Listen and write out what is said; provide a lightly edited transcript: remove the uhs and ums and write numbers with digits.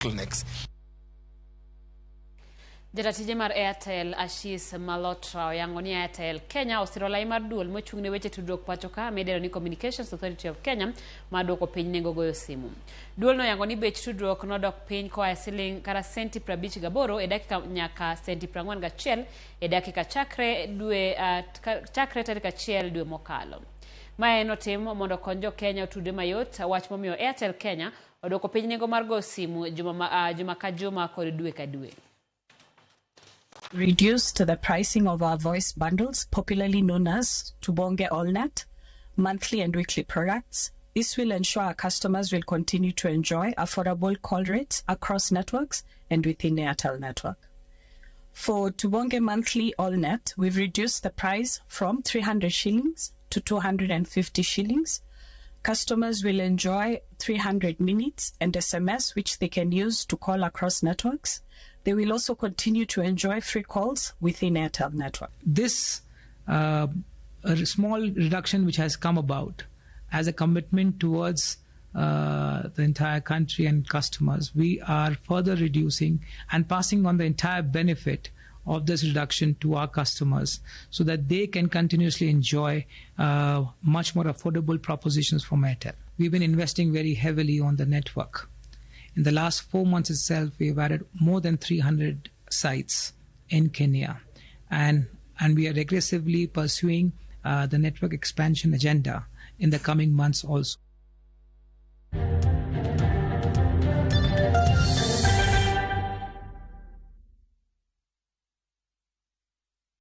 Bottlenecks. Jata tije mar Airtel Ashish Malhotra oyango ni Airtel Kenya osiro lai mar duol mochung' ne weche tudruok pacho ka midendo ni Communications Authority of Kenya mar duoko piny nengo goyo simu. Duol no oyango ni bech tudruok nodok piny koa e siling kata senti 58 e dakika nyaka senti 41 e dakika chakre dwe chakre tarik 1 dwe mokalo. Mae notim mondo okony jo Kenya otudre mayot, wach momiyo Airtel Kenya odwoko piny nengo mar goyo simu juma ka juma kod dwe ka dwe. Reduced the pricing of our voice bundles, popularly known as Tubonge AllNet, monthly and weekly products. This will ensure our customers will continue to enjoy affordable call rates across networks and within Airtel network. For Tubonge Monthly AllNet, we've reduced the price from 300 shillings to 250 shillings. Customers will enjoy 300 minutes and SMS, which they can use to call across networks. They will also continue to enjoy free calls within Airtel network. This a small reduction which has come about as a commitment towards the entire country and customers, we are further reducing and passing on the entire benefit of this reduction to our customers so that they can continuously enjoy much more affordable propositions from Airtel. We've been investing very heavily on the network. In the last 4 months itself, we've added more than 300 sites in Kenya, and we are aggressively pursuing the network expansion agenda in the coming months also.